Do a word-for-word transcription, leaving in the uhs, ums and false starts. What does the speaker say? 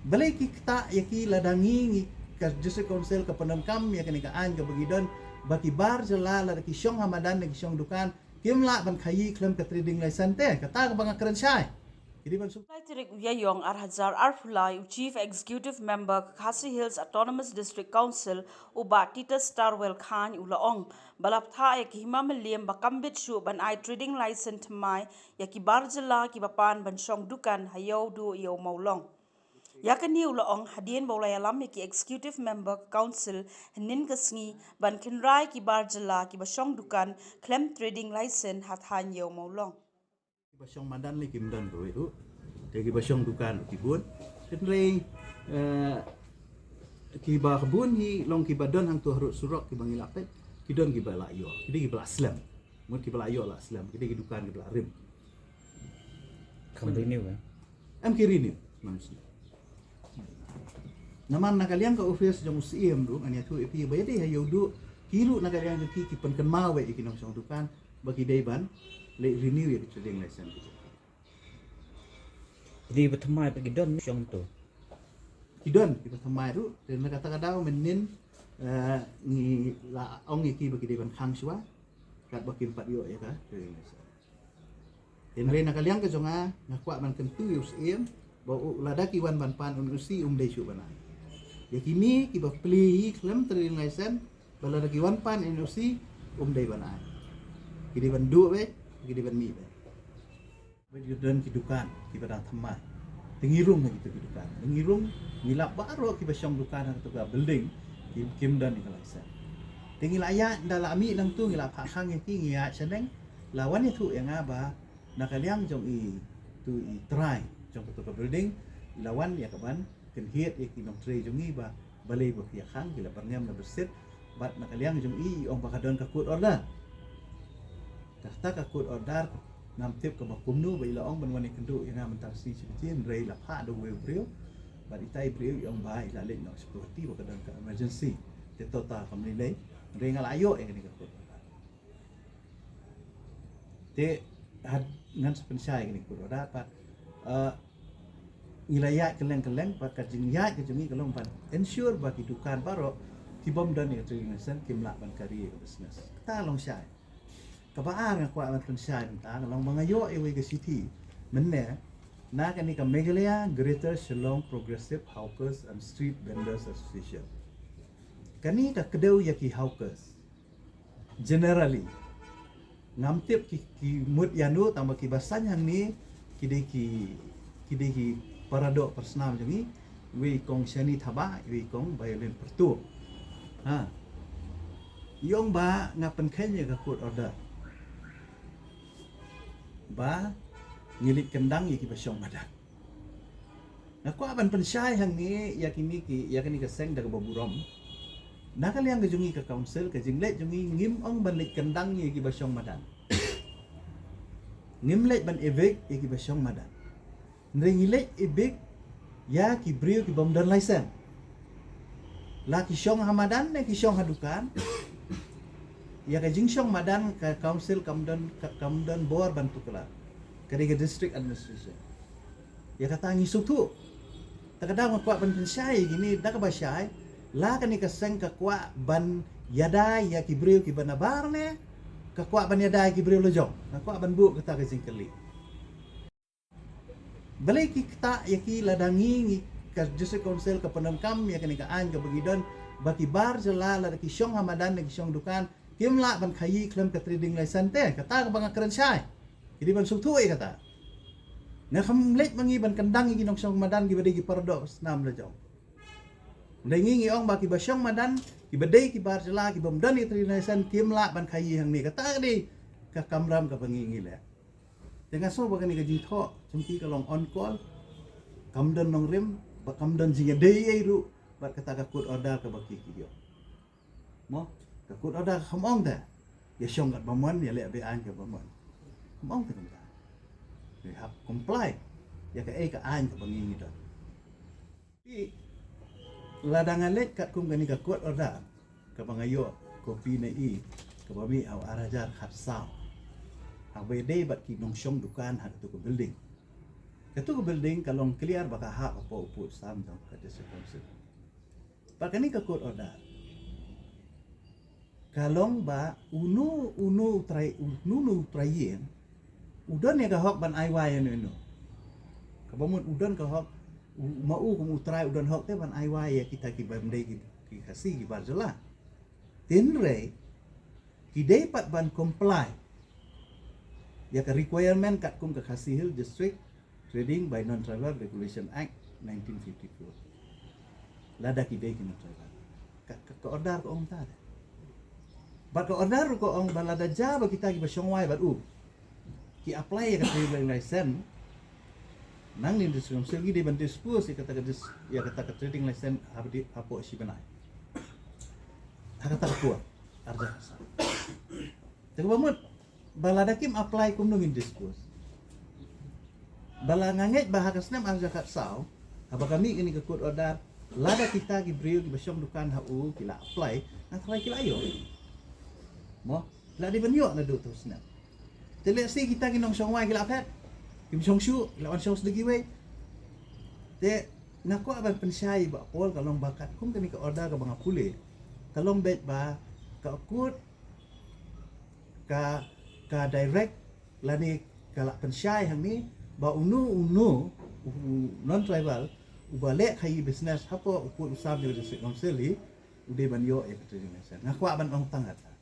Balei ki ktah ïa ki lada ngi, ngi ka District Council ka pyndonkam ïa kane ka aiñ kaba ngi don, ba ki bar jylla lada ki shong ha madan ne ki shong dukan, kim lah ban khaïi khlem ka trading license te, kata kaba nga kren shai. Ki dei ban suk- Lai tarik u Ïaïong ar hajar arphew lai, u Chief Executive Member ka Khasi Hills Autonomous District Council, u Bah Titus Starwell Chyne u la ong, ba la bthah ïa ki hima mylliem ba kam bit shuh ban ai trading license thymmai ïa ki bar jylla kiba pan ban shong dukan ha Ïewduh Ïew Mawlong. Ïa kane u la ong hadien ba u la ïalam ïa ki Executive Member ka Council hynnin ka sngi ban kynrai ki bar jylla kiba shong dukan khlem trading license ha thaiñ Ïew Mawlong. Kiba shong madan lei kim don kawei ruh. Te kiba shong dukan ruh ki bun. Hynrei, eh, kiba bun hi long kiba don hangto harud surok kiba ngi la peit. Ki don kiba la ïoh. Ki dei kiba la slem. Mut kiba la ïoh la slem. Ki dei ki dukan kiba la rim. Kam renew, eh? Em ki renew. Namar shu. Namar na ka liang ka office jong u Syiem ruh, ngan ïathuh ïa phi ba ïadei ha Ïewduh, ki ruh na ka liang jong ki, ki pynkynmaw ïa ki nongshong dukan ba ki dei ban leit renew ïa ki trading license ki. Ki dei ba thymmai ba ki don shong to. Ki don kiba thymmai ruh, te na kata ka daw mynnin, eh, ngi la ong ïa ki ba ki dei ban khang shuwa katba kim pat ïoh ïa ka trading license. Hynrei na ka liang ka jong nga, nga kwah ban kyntu ïa u Syiem ba u, lada ki wan ban pan N O C um dei shuh ban ai. Ïa kine kiba plie khlem trading license, ba lada ki wan pan N O C um dei ban ai. Ki dei ban duh beit, ki dei ban mih beit. Bad ki don ki dukan kiba dang thymmai. Te ngi rung ha kito ki dukan. Ngi rung, ngi lap baroh kiba shong dukan ha kato ka building, ki, kim don ïa ka license. Te ngi la ïaid, ynda la mih nangto ngi la phah khang ïa ki, ngi ïaid shaneng. La wan ïathuh ïa nga ba na ka liang jong i, tu i trai jong kato ka building, i la wan ïa ka ban kynhied ïa ki nongtrei jong i ba balei ba ki ïa khang, ki la byrngem la byrsit. Bad na ka liang jong i, i ong ba ka don ka court order. Kata ka court order ngam tip kaba kumno, ba i la ong ban wan ïakynduh ïa nga mynta ka sngi shi baje, hynrei la phah da uwei u briew. Bad ita i briew i ong ba i la leit noh sha Guwahati ba ka don ka emergency. Te to ta kam lei lei, hynrei nga la ïoh ïa kane ka court order. Te had ngan sa pynshai kane ka court order pat, eh, ngi la ïaid kylleng kylleng, pat ka jingïaid ka jong ngi ka long ban ensure ba ki dukan baroh ki bym don ïa ka trading license kim lah ban carry ïa ka business. Kata long shai. Kaba ar nga kwah ban pynshai mynta ka long ba nga ïoh ïa iwei ka shithi mynne na kane ka Meghalaya Greater Shillong Progressive Hawkers and Street Vendors Association. Kane ka kdew ïa ki hawkers. Generally, ngam tip ki, ki mut ïano, tangba kiba saiñ hangne ki dei ki, ki dei ki paradoh parasnam jong ngi, iwei i kong Shani Thabah, iwei i kong Violin Pyrtuh. Ha. I ong ba nga pynkheiñ ïa ka court order ba ngi leit kyndang ïa kiba shong madan. Nga kwah ban pynshai hangne ïa kine ki, ïa kane ka seng da kaba burom. Na ka liang ka jong ngi ka council, ka jingleit jong ngi, ngim ong ban leit kyndang ïa kiba shong madan. Ngim leit ban evict ïa kiba shong madan. Hynrei ngi leit evict ïa ki briew ki bym don license. La ki shong ha madan ne ki shong ha dukan. Ïa ka jingshong madan ka council kam don, ka, kam don bor ban tuklar. Ka dei ka district administration. Ïa kata ngi sngewthuh. Te ka daw nga kwah ban pynshai ïa kine da kaba shai. La kane ka seng ka kwah ban ïada ïa ki briew kiba nabar ne ka kwah ban ïada ïa ki briew la jong. Nga kwah ban buh kata ka jingkylli. Balei ki ktah ïa ki lada ngi, ngi ka District Council ka pyndonkam ïa kane ka aiñ kaba ngi don, ba ki bar jylla lada ki shong ha madan ne ki shong dukan, kim lah ban khaïi khlem ka trading license te, kata kaba nga kren shai. Ki dei ban sngewthuh ïa kata. Nga kham leit ma ngi ban kyndang ïa ki nongshong madan kiba dei ki paradoh parasnam la jong. Hynrei ngi ngi ong ba kiba shong madan, kiba dei ki bar jylla, kiba ym don ïa ka trading license, kim lah ban khaïi hangne, kata ka dei ka kamram kaba ngi ngi leh. Te nga sngew ba kane ka jingthoh jong ki ka long on call. Kam don nongrim, ba kam don jingïadei ei ruh bad kata ka court order kaba ki ki ïoh. Mo, ka court order ka kham ong te ïa shong katba mon, ïa leh be aiñ katba mon. Kham ong te kumta. Ngi hap comply ïa kaei ka aiñ kaba ngi ngi don. Te lada nga leit katkum kane ka court order kaba nga ïoh copy na i, kaba mih ha u ar hajar khatsaw, haba ïadei bad ki nongshong dukan ha katu ka building. Katu ka building ka long clear ba ka hap hapoh u pud sam jong ka District Council. Bad kane ka court order ka long ba uno uno u trai, uno uno u trai ïing u don ïa ka hok ban ai wai ïa uno uno. Kaba mut u don ka hok, u, ma u kum u trai u don hok te ban ai wai ïa kita ki bym dei ki, ki Khasi ki bar jylla. Hynrei ki dei pat ban comply ïa ka requirement katkum ka Khasi Hills District Trading by Non-Tribal Regulation Act nineteen fifty-four. Lada ki dei ki non-tribal. Ka, ka, ka order ka ong ta de. Bad ka order ruh ka ong ba lada ja ba kita kiba shong wai bad u ki apply ïa ka trading license, nangne District Council ki dei ban dispose ïa kata ka dis-, ïa kata ka trading license haba dei hapoh shi bnai. Ha kata ka por arja ka sa. Te kaba mut ba lada kim apply kumno ngin dispose. Ba la nga ngeit ba ha ka snem arja khatsaw, haba ka mih kane ka court order, lada kita ki briew kiba shong dukan ha u ki la apply, nga tharai ki la ïoh. Mo, la dei ban ïoh naduh tu snem. Te lehse kita ki nongshong wai ki la phet, kim shong shuh, ki la wan shong sdang kiwei. Te nga kwah ban pynshai ba Paul ka long ba katkum kane ka order kaba nga pule, ka long beit ba ka court ka, ka direct lane ka la pynshai hangne ba uno uno u, u non-tribal uba leh khaïi business hapoh u pud u sam jong ka District Council hi u dei ban ïoh ïa ka trading license. Nga kwah ban ong tang kata.